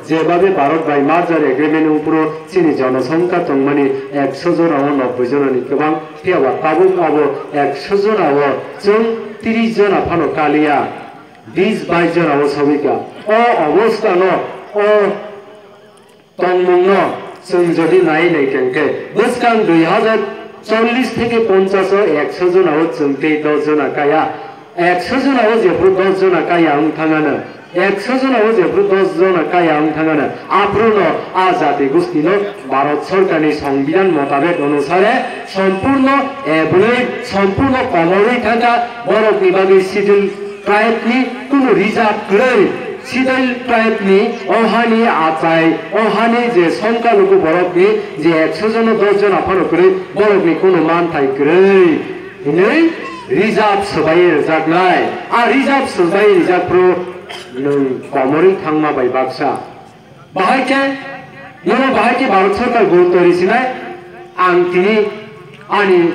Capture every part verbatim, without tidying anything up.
Jebabe Bharat bai merger agreement wngphuru chini jonosongkha tongmani ekso jona o nobboi jona ni kwbang, phiya ba tabuk abo ekso jona o chwng tris jona phano kaliya, bis bais jona o sawikha. O obostha no, o tongmung no chwng jodi nai nai khe, bwskang dui hazar chollish theke ponchash o ekso jona o chwng tei dos jona kaya. Ekso jona o jephru dos jona kaya wng thangano, ekso jona o jephru dos jona kaya wng thangano, aphuru no a jati gusti no Bharat Sorkar ni Songbidan motabek onusare sompurno ebwlwi, sompurno komorwi thangkha, borok ni bagwi Schedule Tribe ni kunu reserve kwrwi, Schedule Tribe ni o hani achai, o hani je songkha luku borok ni je ekso jona dos jona phano kwrwi, borok ni kunu manthai kwrwi. Hinwi reserve swbai rwjaknai. A reserve swbai rwjak phuru nwng komorwi thangma bai baksa. Bahai khe, nono bahai khe Bharat Sorkar gurutto risinai, ang tini ani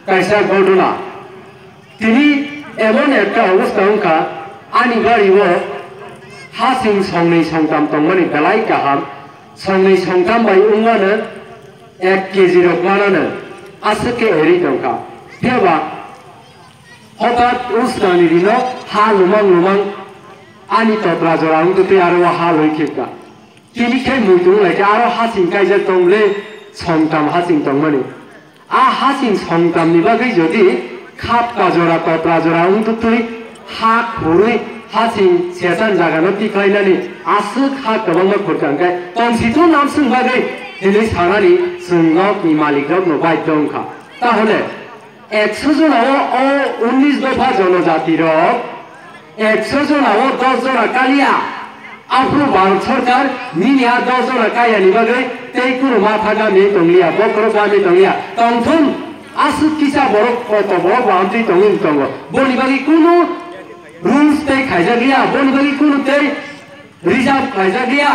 kaisa ghotona. Tini emon ekta obostha wngkha, ani bari o hasing songnwi songtam tongmani belai kaham, songnwi songtam bai wngmano ek kg rok manano aswk khe eri tongkha. Phiya ba Hothat usnani rino ha lumang lumang ani totra jora wngtwi aro o ha loi khibka. Tini khe muitung lai khe aro hasing kaijak tong le, songtam hasing tongmani. A hasing songtamni bagwi jodi khapka jora totra jora wngtwi ha khurwi hasing setan jagano tikhlainani aswk ha kwbangma khurka hwnkhe tongsitu namswng bagwi hinwi sanani chwng nokni malikrokno baidhyo wngkha. Tahole Ekso jona o, o unnish dopha jonojati rok, ekso jona o dos jona kaliya. Aphuru Bharat Sorkar nini a dos jona kaya ni bagwi tei kunu matha gami tongliya, bokhorok gami tongliya. Tongthung, aswk kisa borok koto borok bo amtwi tongwi tongo. Boni bagwi kunu rules tei khaijak liya, boni bagwi kunu tei Reserve khlaijak liya,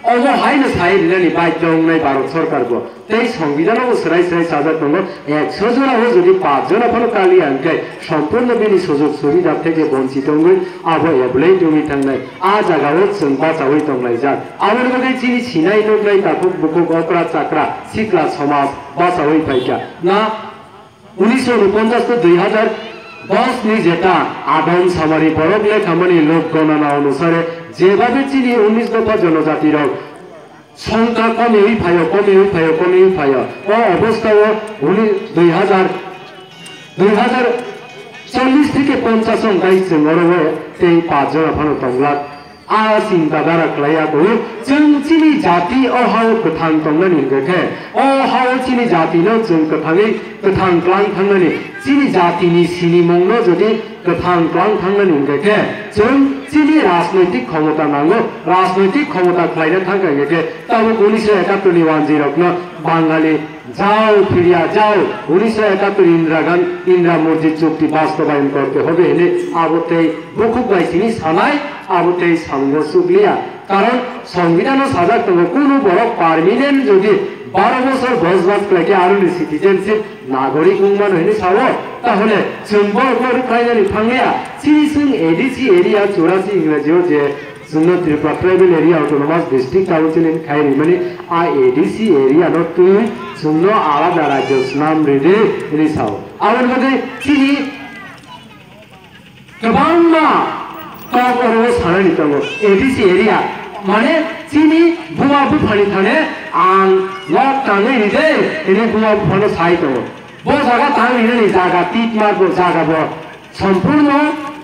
omo haino sai rinani baidhyo wngnai Bharat Sorkar bo. Tei Songbidan o bo swrai swrai sajak tongo, ekso jona o jodi pach jona phano kaliya hwnkhe, sompurno bini sujog subida theke bonchit wngwi abo abulai wngwi thangnai. A jaga o chwng bachaui tonglaijak. Aboni bagwi chini sinai nuknai takhuk bukhuk okra chakra sikla somaj bachaui phaikha. Na Unisho unoponchas to dui hazar dos ni jeta Adam Samari borok lekhamani lok gonana onusare jebabe chini unis dopha jonojati rok songkha komiwi phaio, komiwi phaio, komiwi phaio. O obostha o uni dui hazar, dui hazar chollish theke ponchash wngkha chwng oro o tei pach jora phano tonglak. A chinta dhara khlai ya koi, chwng chini jati o hao kwthang tongnani hwnkhe khe, o hao chini jati no chwng kwthangwi kwthang klang thangnani, chini jati ni sinimung no jodi kwthang klang thangnani hwnkhe khe, chwng chini rajnoitik khomota nango, rajnoitik khomota khlaina thangkha hwnkhe khe, tabuk unisho ekattor ni wanjwi rok no Bangali Jao phiriya jao, unisho ekattor Indira Gandhi, Indira Murti chukti bastobayon korte hobe hinwi abo tei bukhuk bai sini sanai, abo tei samungo chukliya. Karon Songbidan o sajak tongo, kunu borok permanent jodi baro bosor bosbas khlaikhe aroni citizenship nagorik wngmano hinwi sao, tahole chwng borokno rwkhlainani thangliya. Chini chwng A D C area churasi Ingraji o je Chwngno Tripura Tribal Area Autonomous District Council ni khai rimani a A D C area no twi chwngno alada rajyo swnam ridi hwnwi sao. Aboni bagwi chini kwbangma kok oro sanani tongo A D C area, mane chini buma buphani thane ang nok tangwi ride hwnwi buma buphano sai tongo. Bo jaga tang rinani jaga titmar bo jaga bo sompurno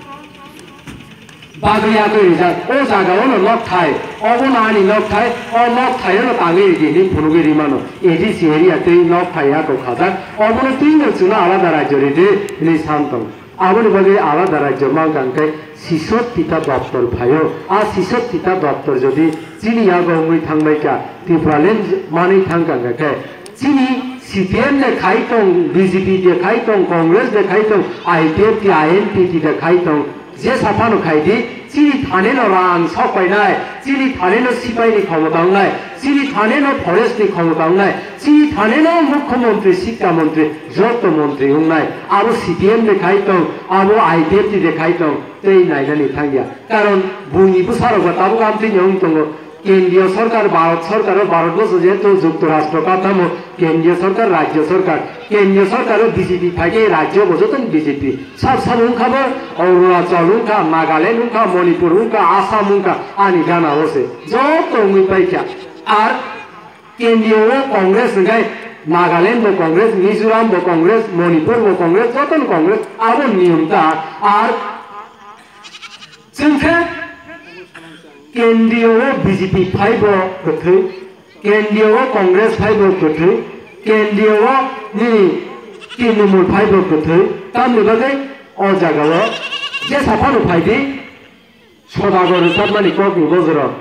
bagwi yagwi rijak. O jaga o no nok thai, obo no ani nok thai, o nok thai o no tangwi ridi hinwi phunugwi rimano. A D C area tei nok thai yago khajak, obono twi no chwngno alada rajyo ridi hinwi san tong. Aboni bagwi alada rajyo mankha hwnkhe sisot tita doptor phaio. A sisot tita doptor jodi chini yago wngwi thangbai kha, Tipraland manwi thangkha hwnkhe, Chini C P M de khai tong, B J P de khai tong, Congress de khai tong, I P F T, I N P T de khai tong, je saphano khai di, chini thane no rang sok painai, chini thane no sipai ni khomota wngnai, chini thane no forest ni khomota wngnai, chini thane no mukhyamantri, sikka mantri, joto mantri wngnai. Abo C P M de khai tong, abo I P F T de khai tong, tei nainani thangya. Karon buini bwsarok ba tabuk amtwi ni wng tongo. Kendriyo sorkar, Bharat sorkar o, Bharat boso jehetu Juktorastro kathamo, kendriyo sorkar, rajyo sorkar, kendriyo sorkar o B J P phaikhe rajyo bo jotono B J P. Sab sabo wngkha bo, Arunachal wngkha, Nagaland wngkha, Manipur wngkha, Assam wngkha, ani gana o se joto wngwi paikha. Ar kendriyo o Congress hwnkhe Nagaland bo Congress, Mizoram bo Congress, Manipur bo Congress, jotono Congress, abo niyom ta. Ar chwngkhe kendriyo o B J P phaibo kwthwi, kendriyo o Congress phaibo kwthwi, kendriyo o nini Trinamool phaibo kwthwi, tamni bagwi o jagao jesa phano phaidi. Sodagar rwchapmani kokni bojorok,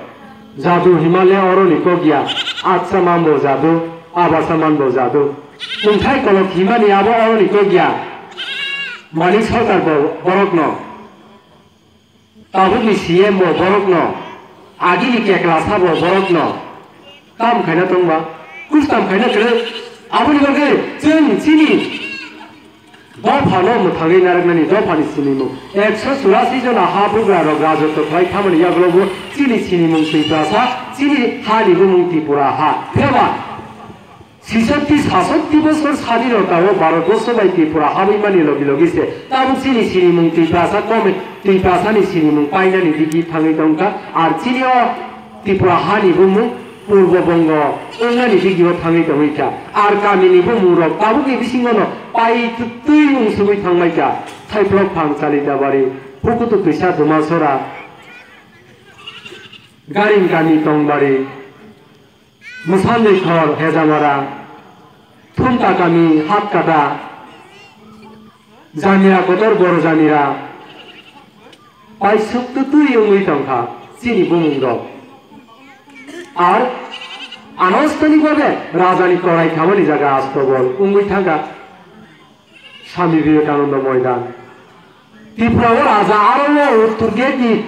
jadu himale oroni kok ya, atsa manbo jadu, abasa manbo jadu. Tungthai kolok himani abo oroni kok ya, Manik Sarkar bo borokno. Tabukni C M bo borokno, agini keklasa bo borokno, tam khaina tongba, kustam khaina kwrwi, aboni bagwi chwng chini dophano mwthangwi narwknani dophani sinimung. Ekso churasi jona ha bugrarok rajotw khlai thamani yagulogo chini sinimung Tiprasa, chini hani bumung Tripura ha. Phiyaba Sisatti sasatti bosor sadi rok tao Bharat borso bai Tripura habwi mani logi logi se tabuk chini sinimung Tiprasa komi Tiprasani sinimung painani digi thangwi tongkha, ar chini o Tripura hani bumung Purbo Bongo wngnani digi o thangwi tongwi kha, ar kamini bumung rok tabukni bisingo no pai twi wngsugwi thangbai kha, Saiplok Phang, Chalitabari, Pukutu Twisa, Dumasora, Garing Kami, Tongbari, Mwsandwi Khor, Hejamara, Thumta Kami, Hatkata, Jamira Kotor, Boro Jamira, paisuk twi wngwi tongkha chini bumung rok. Ar anostani babe rajani korai khamani jaga astobol wngwi thangkha. Swami Vivekananda Moidan. Tripura o raja aro o uttor gate ni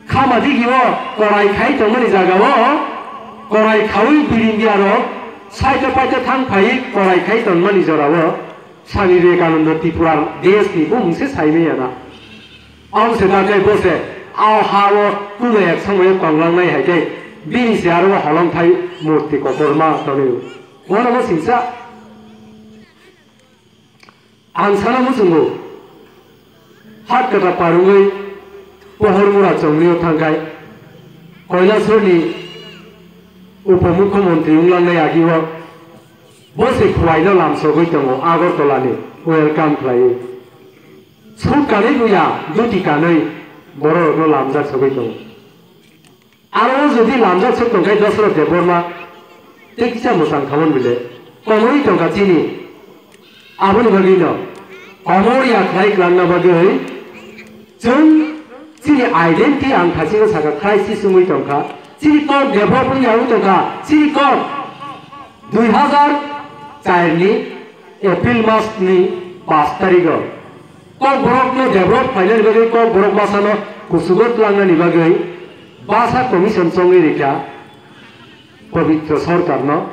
khama digi o korai khai tongmani jaga o korai khaui biri India rok side o paite thang phai korai khai tongmani jora o Swami Vivekananda Tripura desh ni bumung se sai manya na. Ang se da kai bo se a ha o kuno ek somoi o tonglang nai hai khe bini se aro o holong thai murti kotorma tonwi. Bono bo singsa. Ang sana muchungo, Hatkata par wngwi Pohor Mura chongwi o thangkhai, Kailasor ni Upomukhyamantri wnglangnai agi o bo se Khowai no lamsogwi tongo, Agartala ni welcome khlaiwi. Suit kanwi buya, dhuti kanwi borok rok no lamjak sogwi tongo. Aro o jodi lamjak sok tongkhai Dosrot Debbarma, tei kisa mwchang khamon bile, komorwi tongkha chini. Aboni bagwino komor ya khlai kwlangna bagwi chwng chini identity ang thachino saka crisis wngwi tongkha. Chini kok develop wngya wngwi tongkha. Chini kok dui hazar char ni April mas ni pash tarigo Kokborok no develop khlainani bagwi, Kokborok bwsano kuchugo twlangnani bagwi bwsa commission chongwi rikha Pabitra Sarkar no.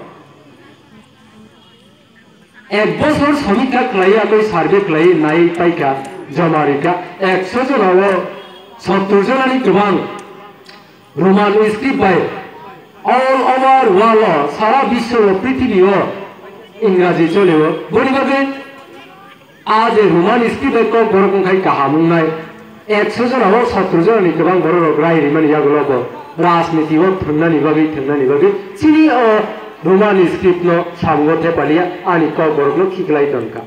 Ek bosor somikha khlaiwi, akoi survey khlaiwi nai paikha, joma rikha. Ekso jona o sottor jonani kwbang Roman script bai all over world o, sara biswo o, prithibi o Ingraji choli o. Boni bagwi a je Roman script bai Kokborok wngkhai kaham wngnai. Ekso jona o sottor jona ni kwbang borok rok rai rimani yagulo bo rajniti o thwngnani bagwi, thwngnani bagwi chini o Roman script no samungo thepaliya ani Kokborok no khiklai tongkha.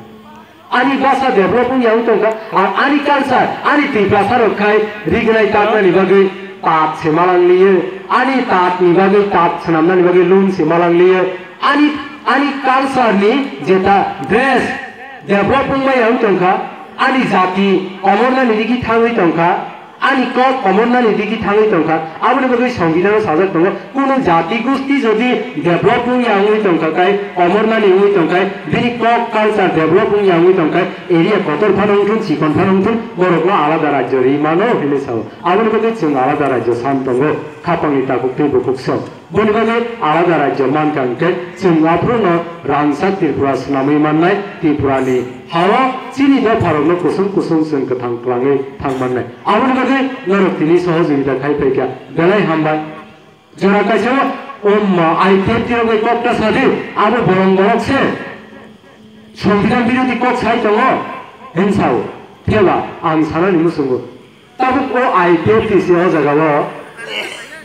Ani basa develop wngya wng tongkha, a-, ani culture, ani Tiprasa rok khai rignai tatnani bagwi tat se malang liye, ani tat ni bagwi tat swnamnani bagwi lun se malang liye, ani, ani culture ni jeta dress develop wngmaya wng tongkha, ani jati komornani digi thangwi tongkha. Ani kok komornani digi thangwi tongkha, aboni bagwi songbidano sajak tongo, kunu jati gusti jodi develop wngya wngwi tongkha khai, komornani wngwi tongkha, bini kok culture develop wngya wngwi tongkha, area kotor phano wngthun, chikon phano wngthun, borokno alada rajyo ri mano hinwi sao. Aboni bagwi chwng alada rajyo san tongo, khapangni takhuk tei bukhuk song. Boni bagwi alada rajyo mankha hwnkhe chwng aphuru no rangchak Tripura swnamwi mannai, Tripura ni hao chini dopharokno kusung kusung chwng kwthang kwlangwi thang mannai. Aboni bagwi norok tini sohojogita khai phaikha, belai hambai. Jora kaisa o, um, I P F T rok bai kok ta sadi, abo borong borok se. Songbidan birodhi kok sai tongo, hinsao. Phiyaba ang sanani muchungo. Tabuk o I P F T se o jaga o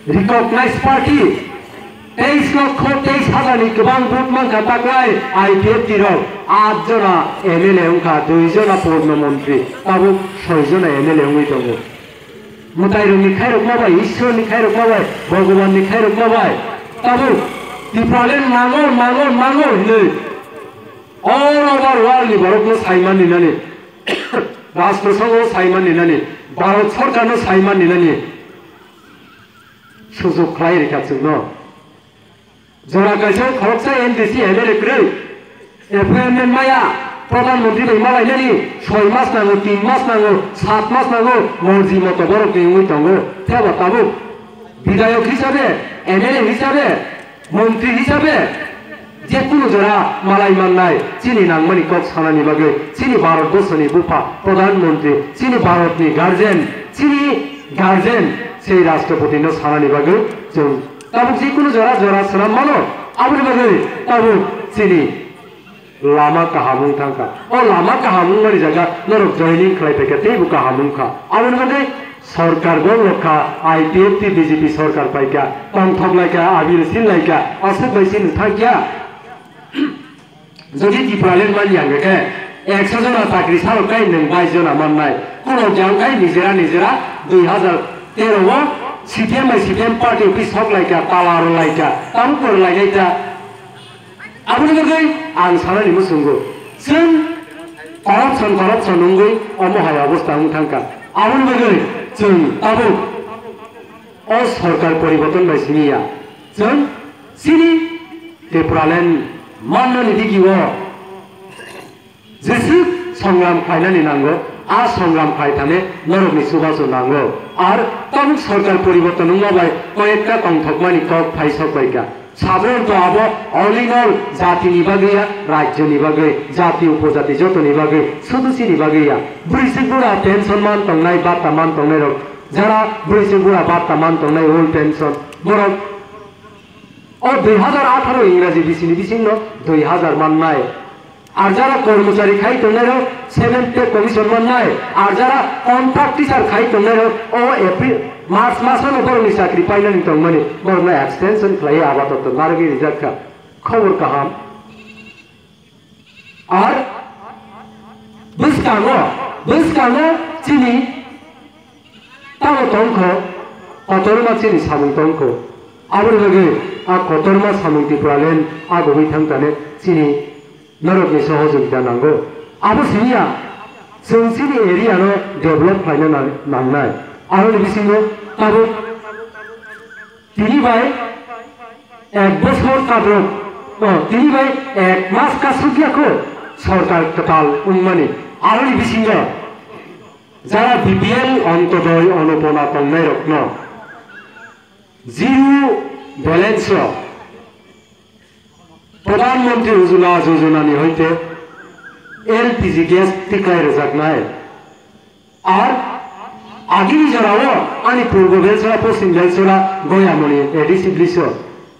recognized party. Teis lokho teis hajar ni kwbang vote mankha taklai I P F T rok. Aat jona M L A wngkha, dui jona purno montri, tabuk soi jona M L A wngwi tongo. Mwtairokni khairokma bai, Ishwarni khairokma bai, Bhagwanni khairokma bai tabuk Tipraland nango, nango, nango hinwi all over world ni borokno saiman ninani, rajprashango saiman ninani, Bharat Sarkarno saiman ninani sujok khlai rikha chwngno. Jora kaisa khoroksa M D C M L A kwrwi appointment maya, Pradhan Mantri bai malainani soi mas nango, tin mas nango, sat mas nango, morji moto borok ni wngwi tongo. Phiyaba tabuk bidayok hisabe, M L A hisabe, montri hisabe je kunu jora malai mannai chini nangmani kok sanani bagwi chini Bharat borsoni bupha Pradhan Mantri, chini Bharatni guardian, chini guardian sei Rashtrapati no sanani bagwi chwng tabuk je kunu jora jora swnam mano, aboni bagwi tabuk chini lama kaham wng thangkha. O lama kaham wngmani jaga norok joining khlai paikha, teibo kaham wngkha. Aboni bagwi sorkar bo lokha, I P F T B J P sorkar paikha, tongthok laikha, abil sin laikha, aswk bai sin thangkya. Jodi Tipraland manya hwnkhe ekso jona chakri sarok kai nwng bais jona mannai. Kuno jang kai nijera nijera dui hajar tero o C P M bai C P M party office sok laikha, tala rw laikha, tamo kwrw lainai ta. Aboni bagwi ang sanani muchungo, chwng corruption, corruption wngwi omo hai obostha wng thangkha. Aboni bagwi chwng tabuk o sorkar poriborton bai simi ya. Chwng chini Tipraland mannani digi o jeswk songram khlainani nango, a songram khlai thani norokni chubachu nango. Ar tabuk sorkar poriborton wngma bai koyekta tongthokmani kok phai sok bai kha. Sadharanto abo all in all jatini bagwi ya, rajyoni bagwi, jati upojati jotoni bagwi, sudu chini bagwi ya. Bwrwi chwk bura pension man tongnai, bata man tongnai rok, jara bwrwi chwk bura bata man tongnai, old pension, borok o dui hajar atharo Ingraji bisini bisingno dui hajar mannai. Ar jara kormochari khai tongnai rok seven pay commission mannai, ar jara contract teacher khai tongnai rok o April, March masano borokni chakri painani tongmani, borokno extension khlaiwi abatot narwgwi rijak kha. Khobor kaham. Ar bwskango, bwskango chini tamo tongkho, kotorma chini samung tongkho. Aboni bagwi a kotorma samung Tipraland agugwi thangtane chini norokni sohojogita nango. Abo siniya, chwng chini area no develop khlaina nang-, nangnai. Aroni bisingo tabuk tini bai ek bosor kadrok, o, tini bai ek mas kasuk yakho sorkar kwtal wngmani. Aroni bisingo jara B P L, Antyodoi, Annapurna tongnai rokno zero balance o Pradhan Mantri Ujjwala Yojana ni hoite L P G gas tiklai rwjaknai. Ar agini jorao ani Purbo Belchora, Poschim Belchora, Goyamoni A D C Bliso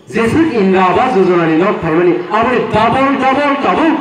jeswk Indira Awas Yojana ni nok phaimani, aboni double double tabuk